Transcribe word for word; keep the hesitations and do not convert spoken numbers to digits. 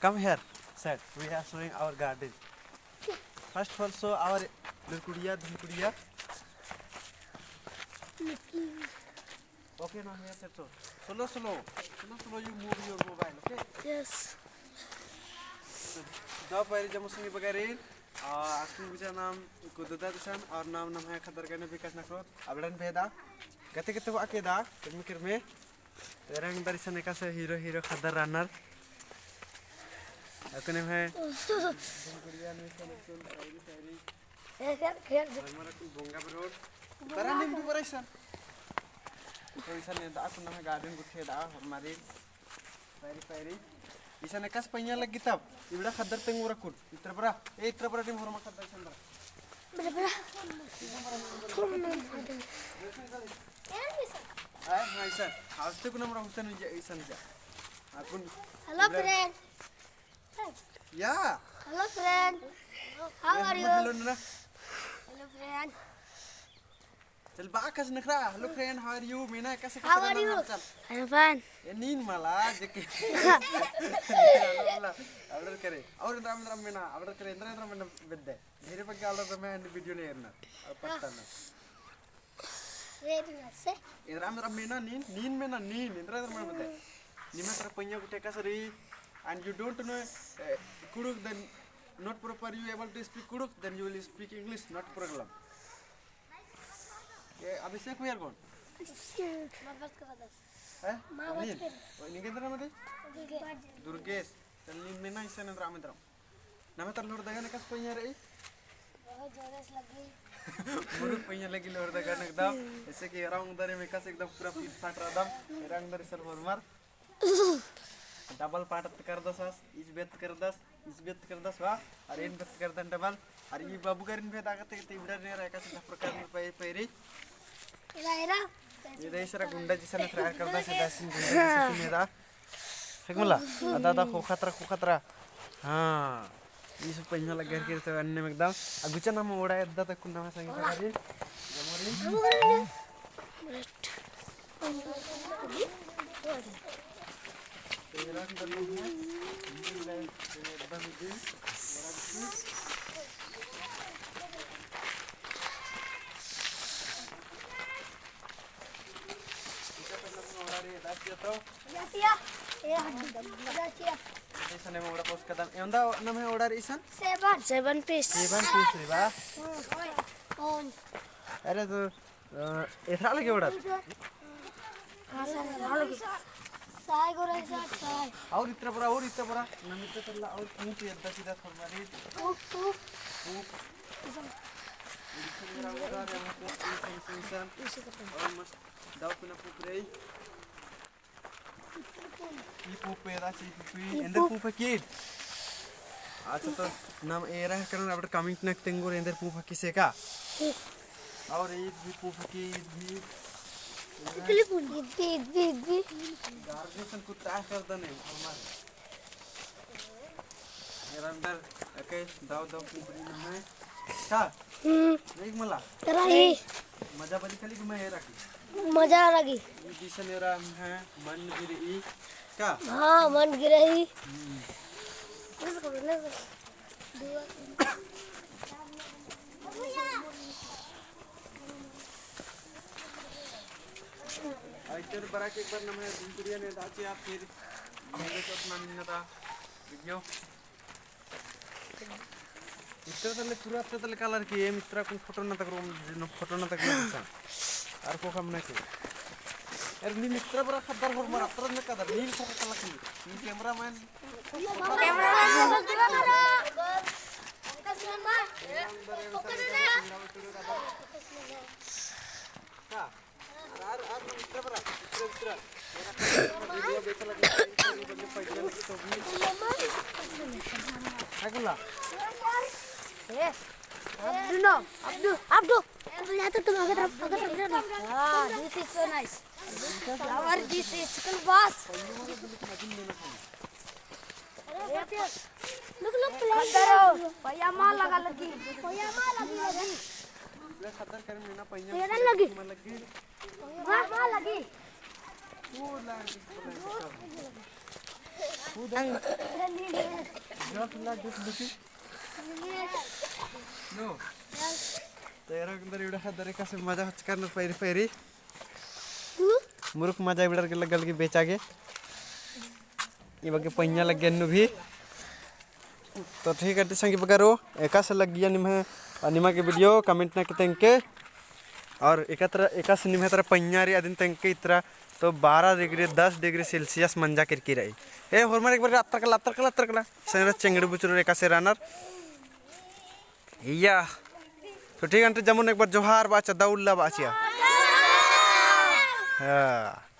Come here, sir. We are showing our garden. First of all, show our लुरकुड़िया, धुनकुड़िया. Okay, now here, sir. So, slow, slow. Slow, slow, you move your mobile, okay? Yes. So, दव पैरी जमो संगी बगैरिन, आ, अक्कुन गुचा नाम कुददा दिसन, और नाम नम्है ख़द्दर गने विकास नखरो, अबड़न भेदा, गते गते वाके दा, किरमे किरमे, एरा एन्दर इसन एकासे hero hero ख़द्दर रअनर। अक्कुन एम्है। खेल, खेल। हमारा कुल बोंगा बरोर। बरा नीम भी बरा इसन। तो इसन ने दा कुन नम्है garden गुट्ठे दा हमारे। पैरी, पैरी। इसन एकासे पइयाँ लग्गी तब। इबड़ा ख़द्दर तेंगोर अक्कुन। इतरा बरा। ए, इतरा बरा नीम होरमा ख़द्दर इसन बरा। बरा, बरा। आय, हाँ, इसन। हस्ते कुन हमरा हुसन इसन जा। अक्कुन hello friend. Yeah. Hello friend. How are you? Hello ना. Hello friend. चल बा कस नखरा. Hello friend, how are you? मेना कसे कसे how are you? चल. I'm fine. ए नीन मला जेके. अबड़र करे. और एन्दरा एन्दरा मेना, अबड़र करे, एन्दरा एन्दरा मेना बेद्दे. ढेरे बग्गे अबड़र में video ने एरना. और पत्ता ना. एन्दरा एन्दरा मेना नीन, नीन मेना नीन, एन्दरा एन्दरा मेना बेद्दे. निम्है तरा पइयाँ गुट्ठे एकासे रई, and you don't know, eh, कुँड़ुख़, then not proper, you able to speak कुँड़ुख़, then you will speak English, not problem. ए, अभिषेक, where gone? हैं? नीन? ओ, निंग्है एन्दरा नाम दे? दुर्गेश. दुर्गेश. चल, नीन मेना इसन एन्दरा एन्दरा. नम्है तरा लोहरदगा नू एकासे पइयाँ रई? बहुत जोर से लग्गी। बहुत पइयाँ लग्गी लोहरदगा नू एकदम। जैसे कि एरा ओंगदर में एकासे एकदम पूरा फिट फाट रअदम। एरा ओंगदर इसन होरमर. Double पाटत करदस आस, इस बेत करदस, इस बेत करदस वा, और एन बेत करदन double। और ई बाबू गरिन भेदा गते गते इबड़ा नेरा एकासे ढपरकर पै-, पैरी। एरा, एरा। एरा इसरा गुंडा जैसा नखरा करदस, एरा इसन गुंडा जैसा नेरा। है मला? अदा, अदा, खोखा तरा, खोखा तरा। हाँ। ई सब पइयाँ लग्गर के तो अन्ने में एकदम। आ गुचा नाम ओड़ा एद्दा तक कुन नाम संगे सगारी। जमोरी। इसन एम ओड़ा पोस कदम। एवंदा नम्है ओड़ा रई इसन? Seven. Seven piece. Seven piece रई बा? हम्म। अरे तो, अ, एथरा लगे ओड़ा? हाँ, सर, एथरा लगे। साय गोरा है, सर, साय। और इतरा बड़ा, और इतरा बड़ा। नम इतरा तल्ला, और पूप एद्दा सीधा थोड़ा मारी। पूप, पूप। पूप। इसन मेरा ओड़ा रई, हम पूप, इसन, इसन, इसन। और मस्त दव पिना पूप रई। ई पूप एदा ची पूप ई, एन्देर पूप हिकी? अच्छा तो नाम एरा करन अबड़ comment नक तेंगोर एन्देर पूप हिकी से का? और ईद भी पूप हिकी, ईद भी। इतली पूप। ईद भी, ईद भी, ईद भी। Garden सन कुत्ता कर दने, हमारे। एरा एन्देर एके दव दव पूप रई नम्है। का? हम्म। देख मला। रई। मजा बली खाली घुमा एरा की। मजा लगी। ई दिसन एरा है, मन गिरई। का? हाँ, मन गिरई। हम्म। आइतर बरा के एक बार नम्है धुनकुड़िया ने दाची आप फिर मेरे साथ ना मिलना था video। इतरा तले पूरा इतरा तले colour की, एम इतरा कुन photo ना तक रो, photo ना तक ना दिसा। आर को काम ना के। अरे नीम इतरा बड़ा ख़द्दर होर मरा, इतरा ना ख़द्दर, नीम ख़द्दर colour की। नीम cameraman। Cameraman। का? अब्दू no, अब्दू, अब्दू। अब्दू, यहाँ तो तुम आगे तरफ, आगे तरफ जाओ ना। हाँ, this is so nice। Our this is school bus। Look, look, look। खद्दरो, पजामा लगा लगी। पजामा लगी लगी। खद्दर कर में ना पजामा लगी। पजामा लगी। तो एरा अंदर इबड़ा खा दरे का से मजा होचका नर पैरी पैरी। मुरुख मजा इबड़र के लगल की बेचा गे। ई बग्गे पइयाँ लग्गे अन्नु भी। तो ठीक है, संगी बगरो, एकासे लग्गिया निम्है, निमा गे video comment नना की तेंगके। और एकत्र, एकासे निम्है तरा पइयाँ रई अदिन तेंगके इतरा, तो बारह degree, दस degree Celsius मंजा केरकी रई। ए, होरमर एक बार अत्तर कला, अत्तर कला, अत्तर कला। सेंगरा चेंगड़ी बुचुर एकासे रअनर। इया। तो ठीक अंटे जमुन एक बार जोहार बाचा, दव उल्ला बाचिया। हाँ।